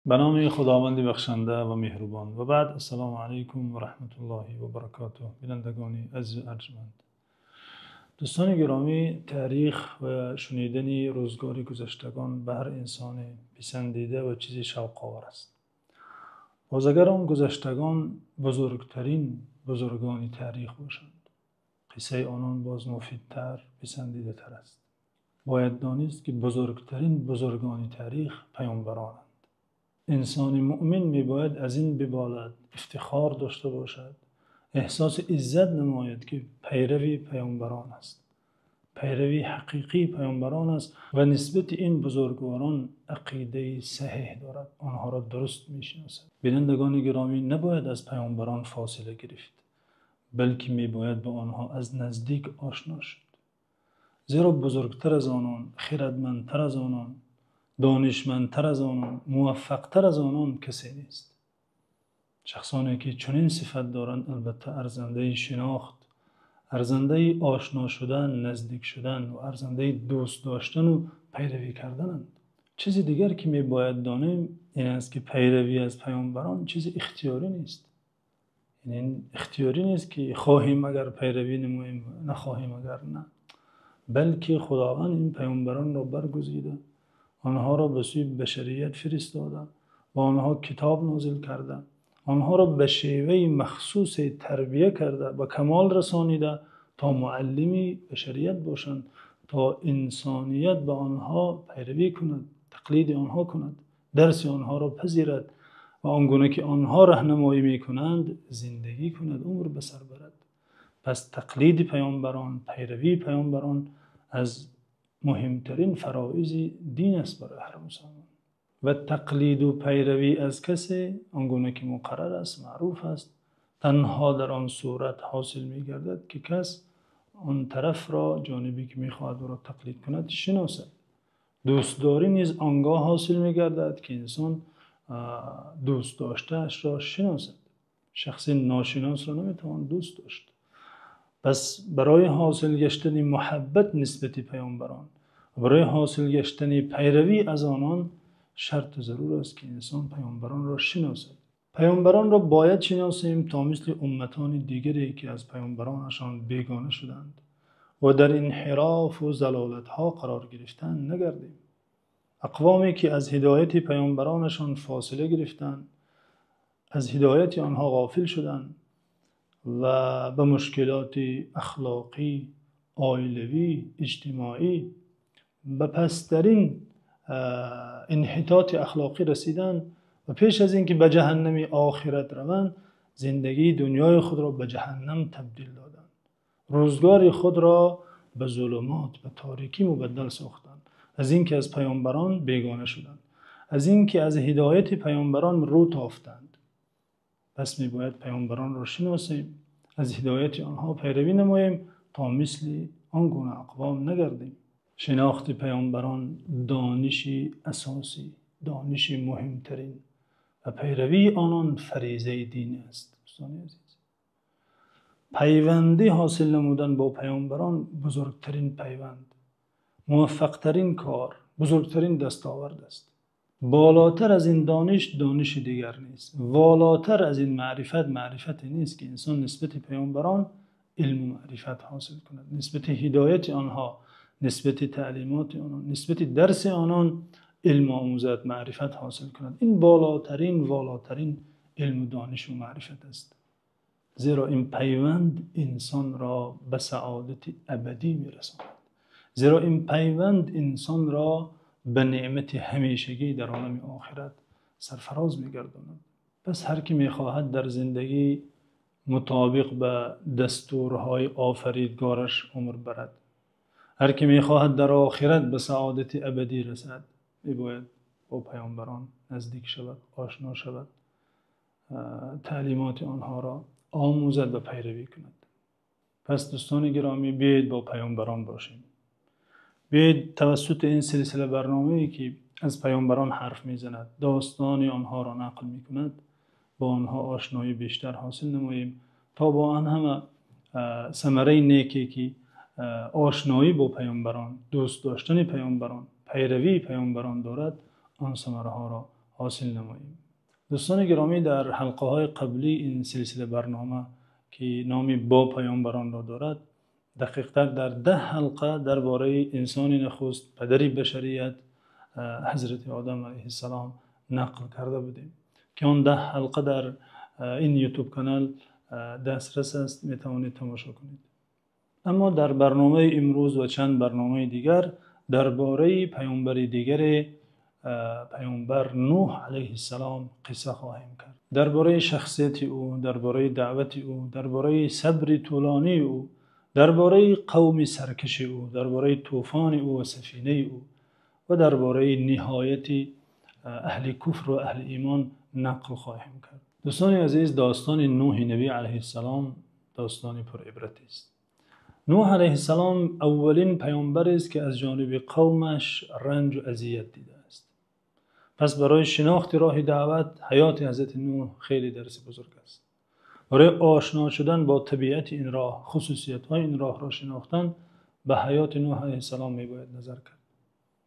Ба номи Худованди бахшанда ва меҳрубон. Ва баъд, ассалому алайкум ва раҳматуллоҳи ва баракотуҳ. Бинандагони азиз ва арҷманд, дӯстони гиромӣ, таърих ва шунидани рӯзгори гузаштагон ба ҳар инсоне писандида ва чизе шавқовар аст. Боз агар он гузаштагон бузургтарин бузургони таърих бошанд, қиссаи онон боз муфидтар, писандидатар аст. Бояд донист, ки бузургтарин бузургони таърих паёмбаронанд. Инсони мӯъмин мебояд аз ин биболад, ифтихор дошта бошад, эҳсоси иззат намояд, ки пайрави паёмбарон аст, пайрави ҳақиқии паёмбарон аст ва нисбат ин бузургворон ақидаи саҳеҳ дорад, онҳоро дуруст мешиносад. Бинандагони гиромӣ, набояд аз паёмбарон фосила гирифт, балки мебояд бо онҳо аз наздик ошно шуд. Зеро бузургтар аз онон, хирадмандтар аз онон, донишмандтар аз онон, муваффақтар аз онон касе нест. Шахсоне ки чунин сифат доранд, албатта арзандаи шинохт, арзандаи ошно шудан, наздик шудан ва арзандаи дӯст доштан ва пайравӣ кардананд. Чизи дигар ки мебояд донем ин аст, ки пайравӣ аз паёмбарон чизи ихтиёрӣ нест. Яъне ихтиёрӣ нест, ки хоҳем агар пайравӣ намоем, нахоҳем агар не. Балки Худованд ин паёмбаронро баргузида, онҳоро ба сӯи башарият фиристода, ба онҳо китоб нозил карда, онҳоро ба шеваи махсус тарбият карда, ба камол расонида то муаллими башарият бошанд, то инсоният ба онҳо пайравӣ кунад, тақлиди онҳо кунад, дарси онҳоро пазирад ва он гуна ки онҳо роҳнамоӣ мекунанд зиндагӣ кунад, умр ба сар барад. Пас тақлиди паёмбарон, пайравии паёмбарон аз муҳимтарин фароизи дин аст барои ҳар мусулмон. Ва тақлид ва пайравӣ аз касе он гуна ки муқаррар аст, маъруф аст, танҳо дар он сурат ҳосил мегардад, ки кас он тарафро, ҷонибе ки мехоҳад ӯро тақлид кунад, шиносад. Дӯстдорӣ низ он гоҳ ҳосил мегардад, ки инсон дӯст доштаашро шиносад. Шахси ношиносро наметавон дӯст дошт. Пас барои ҳосил гаштани муҳаббат нисбат ба паёмбарон ва барои ҳосил гаштани пайравӣ аз онон шарт ва зарур аст, ки инсон паёмбаронро шиносад. Паёмбаронро бояд шиносем, то мисли умматони дигаре ки аз паёмбаронашон бегона шуданд ва дар инҳироф ва залолатҳо қарор гирифтанд нагардем. Ақвоме ки аз ҳидояти паёмбаронашон фосила гирифтанд, аз ҳидояти онҳо ғофил шуданд ва ба мушкилоти ахлоқӣ, оилавӣ, иҷтимоӣ, ба пасттарин инҳитоти ахлоқӣ расиданд ва пеш аз инки ба ҷаҳаннами охират раванд, зиндагии дунёи худро ба ҷаҳаннам табдил доданд. Рӯзгори худро ба зулумот, ба торикӣ мубаддал сохтанд. Аз инки аз паёмбарон бегона шуданд, аз инки аз ҳидояти паёмбарон рӯ тофтанд. Пас мебояд паёмбаронро шиносем, аз ҳидояти онҳо пайравӣ намоем, то мисли он гуна ақвом нагардем. Шинохти паёмбарон дониши асосӣ, дониши муҳимтарин ва пайравии онон фаризаи дин аст. Дӯстони азиз, пайванде ҳосил намудан бо паёмбарон бузургтарин пайванд, муваффақтарин кор, бузургтарин дастовард аст. Болотар аз ин дониш, дониши дигар нест. Волотар аз ин маърифат, маърифате нест, ки инсон нисбат ба паёмбарон илм ва маърифат ҳосил кунад, нисбат ба ҳидояти онҳо, нисбат ба таълимоти онон, нисбат ба дарси онон илм омӯзад, маърифат ҳосил кунад. Ин болотарин, волотарин илм ва дониш ва маърифат аст. Зеро ин пайванд инсонро ба саодати абадӣ мерасонад. Зеро ин пайванд инсонро ба неъмати ҳамешагӣ дар олами охират сарфароз мегардонад. Пас ҳар ки мехоҳад дар зиндагӣ мутобиқ ба дастурҳои офаридгораш умр барад, ҳар ки мехоҳад дар охират ба саодати абадӣ расад, мебояд бо паёмбарон наздик шавад, ошно шавад, таълимоти онҳоро омӯзад ва пайравӣ кунад. Пас дӯстони гиромӣ, биёед бо паёмбарон бошем. Биёед тавассути ин силсила барномае ки аз паёмбарон ҳарф мезанад, достони онҳоро нақл мекунад, бо онҳо ошноии бештар ҳосил намоем, то бо он ҳама самараи некие ки ошноӣ бо паёмбарон, дӯст доштани паёмбарон, пайравии паёмбарон дорад, он самараҳоро ҳосил намоем. Дӯстони гиромӣ, дар ҳалқаҳои қаблии ин силсила барнома, ки номи бо паёмбаронро дорад, дақиқтар дар 10 ҳалқа дар бораи инсони нахуст, падари башарият, ҳазрати Одам алайҳиссалом нақл карда будем, ки он 10 ҳалқа дар ин YouTube канал дастрас аст, метавонед тамошо кунед. Аммо дар барномаи имрӯз ва чанд барномаи дигар дар бораи паёмбари дигар, паёмбар Нӯҳ алайҳиссалом қисса хоҳем кард. Дар бораи шахсияти ӯ, дар бораи даъвати ӯ, дар бораи сабри тӯлонии ӯ, дар бораи қавми саркаши ӯ, дар бораи тӯфони ӯ ва сафинаи ӯ ва дар бораи ниҳояти аҳли куфр ва аҳли имон нақл хоҳем кард. Дӯстони азиз, достони Нӯҳи набӣ алайҳиссалом достони пурибрат аст. Нӯҳ алайҳиссалом аввалин паёмбарест, ки аз ҷониби қавмаш ранҷ ва озор дидааст. Пас барои шинохти роҳи даъват, ҳаёти ҳазрати Нӯҳ хеле дарси бузург аст. Барои ошно шудан бо табиати ин роҳ, хусусиятҳои ин роҳро шинохтан, ба ҳаёти Нӯҳ алайҳиссалом мебояд назар кард.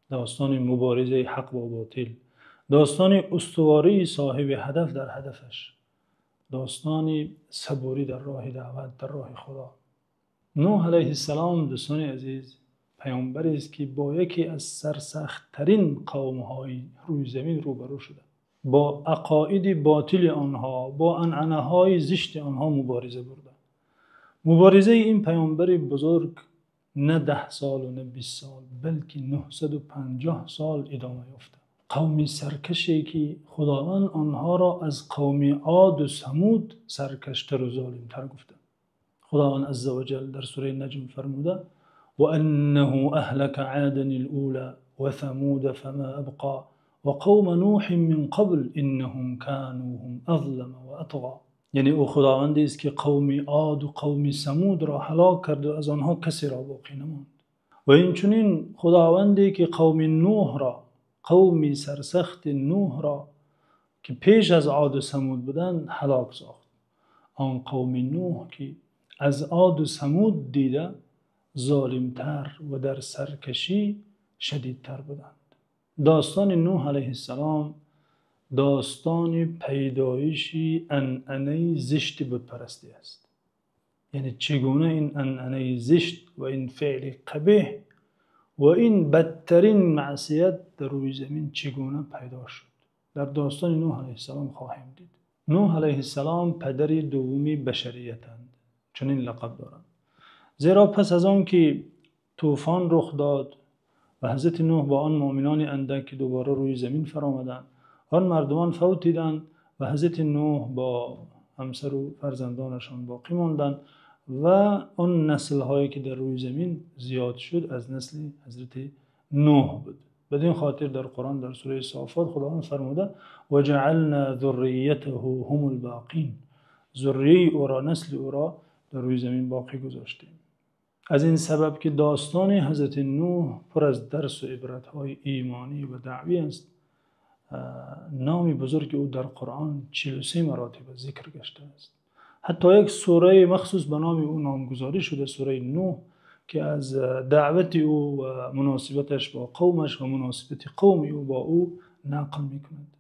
Достони мубориза ҳақ бо ботил, достони устувории соҳиби ҳадаф дар ҳадафаш, достони сабурӣ дар роҳи даъват, дар роҳи Худо. Нӯҳ алайҳиссалом, дӯстони азиз, паёмбарест, ки бо яке аз сарсахттарин қавмҳои рӯи замин рӯбарӯ шуда, бо ақоиди ботили онҳо, бо анъанаҳои зишти онҳо мубориза бурда. Муборизаи ин паёмбари бузург на 10 сол ва на 20 сол, балки 950 сол идома ёфта. Қавми саркаше, ки Худованд онҳоро аз қавми Од ва Самуд саркаштар ва золимтар гуфта. Худованд азза ва ҷалл дар сураи Наҷм фармуда: وَأَنَّهُ أَهْلَكَ عَادًا الْأُولَى وَثَمُودَ فَمَا أَبْقَى وَقَوْمَ نُوحٍ مِّن قَبْلُ إِنَّهُمْ كَانُوا هُمْ أَظْلَمَ وَأَطْغَى. Яъне ӯ Худовандест, ки қавми Од ва қавми Самудро ҳалок кард ва аз онҳо касеро боқӣ намонд. Ва инчунин Худованде, ки қавми Нӯҳро, қавми сарсахти Нӯҳро, ки пеш аз Од ва Самуд буданд, ҳалок сохт. Он қавми Нӯҳ, ки аз Од ва Самуд дида золимтар ва дар саркашӣ шадидтар буданд. Достони Нӯҳ алайҳиссалом достони пайдоиши анъанаи зишти бутпарастӣ аст. Яъне чӣ гуна ин анъанаи зишт ва ин феъли қабеҳ ва ин бадтарин маъсият дар рӯи замин чӣ гуна пайдо шуд? Дар достони Нӯҳ алайҳиссалом хоҳем дид. Нӯҳ алайҳиссалом падари дуюми башариятанд, чунин лақаб доранд. Зеро пас аз он ки тӯфон рух дод ва ҳазрати Нӯҳ бо он мӯъминони андак, ки дубора рӯи замин фаромаданд, он мардумон фавтиданд ва ҳазрати Нӯҳ бо ҳамсар ва фарзандонашон боқӣ монданд ва он наслҳое, ки дар рӯи замин зиёд шуд, аз насли ҳазрати Нӯҳ буд. Бад-ин хотир дар Қуръон, дар сураи Соффот, Худованд фармуда: وَجَعَلْنَا ذُرِّيَّتَهُ هُمُ الْبَاقِينَ. Зурриёти ӯро, насли ӯро дар рӯи замин боқӣ гузоштем. Аз ин сабаб, ки достони ҳазрати Нӯҳ пур аз дарс ва ибратҳои имонӣ ва даъвӣ аст, номи бузурги ӯ дар Қуръон 43 маротиба зикр гаштааст. Ҳатто як сураи махсус ба номи ӯ номгузорӣ шуда, сураи Нӯҳ, ки аз даъвати ӯ ва муносибаташ бо қавмаш ва муносибати қавми ӯ бо ӯ нақл мекунад.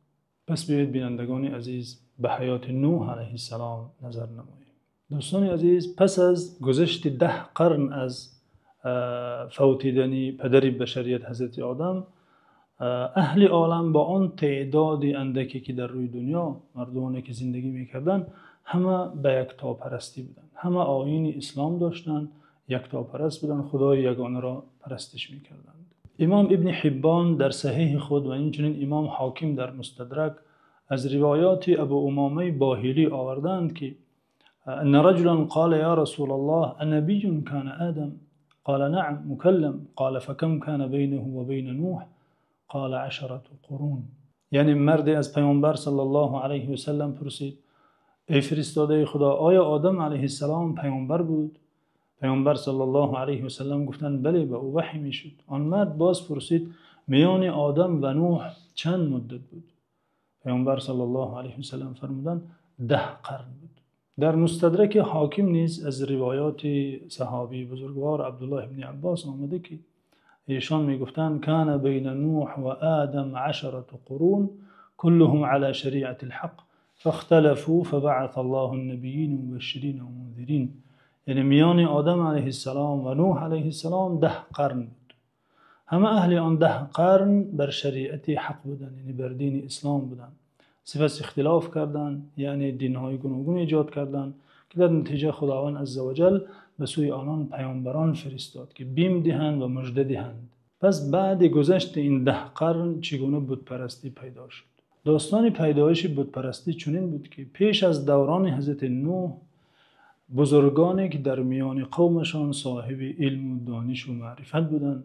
Пас биёед, бинандагони азиз, ба ҳаёти Нӯҳ алайҳиссалом назар намоем. Дӯстони азиз, пас аз гузашти 10 қарн аз фавтидани падари башарият, ҳазрати Одам, аҳли олам бо он теъдоди андаке, ки дар рӯи дунё мардумоне, ки зиндагӣ мекарданд, ҳама ба яктопарастӣ буданд, ҳама оини ислом доштанд, яктопараст буданд, Худои ягонаро парастиш мекарданд. Имом Ибни Ҳиббон дар Саҳеҳи худ ва инчунин Имом Ҳоким дар Мустадрак аз ривоёти Абу Умома Боҳилӣ овардаанд, ки أن رجلا قال: يا رسول الله، أنبي كان آدم؟ قال: نعم، مكلم. قال: فكم كان بينه وبين نوح؟ قال: 10 قرون. Яъне марде аз Паёмбар саллаллоҳу алайҳи васаллам пурсид: эй фиристодаи Худо, оё Одам алайҳиссалом паёмбар буд? Паёмбар саллаллоҳу алайҳи васаллам гуфтанд: бале, ба ӯ ваҳй мешуд. Он мард боз пурсид: миёни Одам ва Нӯҳ чанд муддат буд? Паёмбар саллаллоҳу алайҳи васаллам фармуданд: 10 қарн буд. Дар Мустадраки Ҳоким низ аз ривоёти саҳобии бузургвор Абдуллоҳ ибни Аббос омада, ки эшон мегуфтанд: كان بين نوح وآدم 10 قرون. كلهم على شريعة الحق فاختلفوا فبعث الله النبيين مبشرين ومنذرين. Яъне миёни Одам алайҳиссалом ва Нӯҳ алайҳиссалом 10 қарн буд. Ҳама аҳли он 10 қарн бар шариати ҳақ буданд, яъне бар дини ислом буданд. Сипас ихтилоф карданд, яъне динҳои гуногун эҷод карданд, ки дар натиҷа Худованд азза ва ҷалл ба сӯи онон паёмбарон фиристод, ки бим диҳанд ва мужда диҳанд. Пас баъди гузашти ин 10 қарн чӣ гуна бутпарастӣ пайдо шуд? Достони пайдоиши бутпарастӣ чунин буд, ки пеш аз даврони ҳазрати Нӯҳ бузургоне ки дар миёни қавмашон соҳиби илм ва дониш ва маърифат буданд,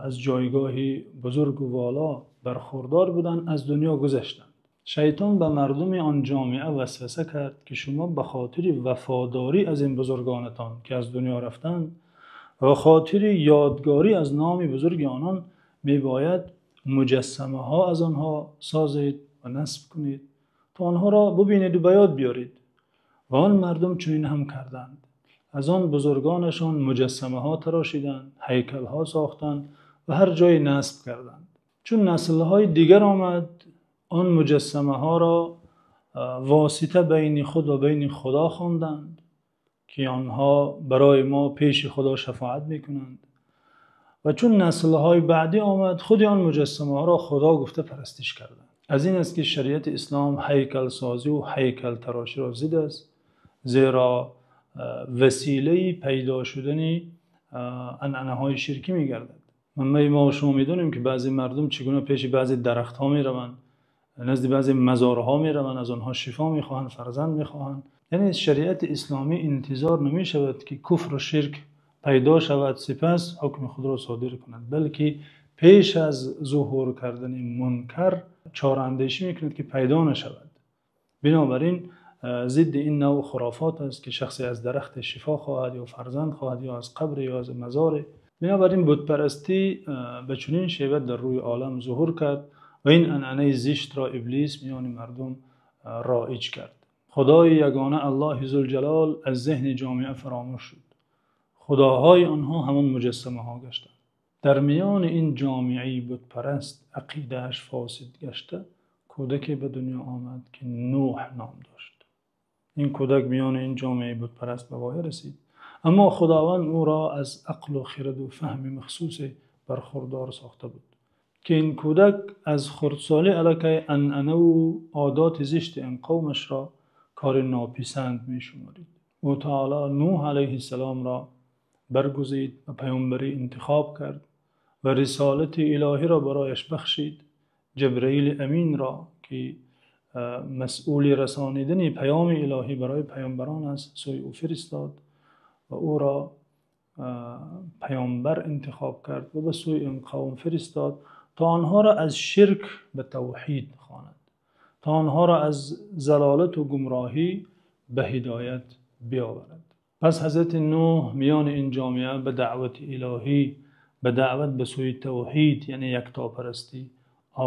аз ҷойгоҳи бузург ва воло бархӯрдор буданд, аз дунё гузаштанд. Шайтон ба мардуми он ҷомеа васваса кард, ки шумо ба хотири вафодорӣ аз ин бузургонатон, ки аз дунё рафтанд, ва хотири ёдгорӣ аз номи бузурги онон мебояд муҷассамаҳо аз онҳо созед ва насб кунед, то онҳоро бубинед ва ба ёд биёред. Ва он мардум чунин ҳам карданд. Аз он бузургонашон муҷассамаҳо тарошиданд, ҳайкалҳо сохтанд ва ҳар ҷое насб карданд. Чун наслҳои дигар омад, он муҷассамаҳоро восита байни худ ва байни Худо хонданд, ки онҳо барои мо пеши Худо шафоат мекунанд. Ва чун наслҳои баъдӣ омад, худи он муҷассамаҳоро Худо гуфта парастиш карданд. Аз ин аст, ки шариати ислом ҳайкалсозӣ ва ҳайкалтароширо зид аст, зеро василаи пайдо шудани анъанаҳои ширкӣ мегардад. Мо ва шумо медонем, ки баъзе мардум чӣ гуна пеши баъзе дарахтҳо мераванд, назди баъзе мазорҳо мераванд, аз онҳо шифо мехоҳанд, фарзанд мехоҳанд. Яъне шариати исломӣ интизор намешавад, ки куфру ширк пайдо шавад, сипас ҳукми худро содир кунад, балки пеш аз зуҳур кардани мункар чораандешӣ мекунад, ки пайдо нашавад. Бинобар ин зидди ин навъ хурофот аст, ки шахсе аз дарахт шифо хоҳад ё фарзанд хоҳад ё аз қабр ё аз мазор. Бинобар ин бутпарастӣ ба чунин шева дар рӯи олам зуҳур кард ва ин анъанаи зиштро Иблис миёни мардум роиҷ кард. Худои ягона Аллоҳи Зулҷалол аз зеҳни ҷомеа фаромӯш шуд. Худоҳои онҳо ҳамон муҷассамаҳо гаштанд. Дар миёни ин ҷомеаи бутпараст ақидааш фосид гашта, кӯдаке ба дунё омад, ки Нӯҳ ном дошт. Ин кӯдак миёни ин ҷомеаи бутпараст ба воя расид, аммо Худованд ӯро аз ақлу хирад ва фаҳми махсусе бархӯрдор сохта буд, ки ин кӯдак аз хурдсолӣ аллакай анъана ва одоти зишти ин қавмашро кори нописанд мешуморид. Ӯ таъоло Нӯҳ алайҳиссаломро баргузид ва паёмбарӣ интихоб кард ва рисолати илоҳиро барояш бахшид. Ҷабраили Аминро, ки масъули расонидани паёми илоҳӣ барои паёмбарон аст, сӯи ӯ фиристод ва ӯро паёмбар интихоб кард ва ба сӯи ин қавм фиристод, то онҳоро аз ширк ба тавҳид хонад, то онҳоро аз залолат ва гумроҳӣ ба ҳидоят биёварад. Пас ҳазрати Нӯҳ миёни ин ҷомеа ба даъвати илоҳӣ, ба даъват ба сӯи тавҳид, яъне яктопарастӣ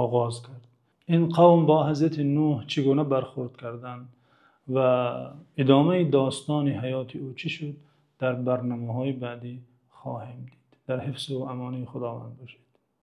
оғоз кард. Ин қавм бо ҳазрати Нӯҳ чӣ гуна бархӯрд карданд ва идомаи достони ҳаёти ӯ чӣ шуд, дар барномаҳои баъдӣ хоҳем дид. Дар ҳифзу амони Худованд бошед.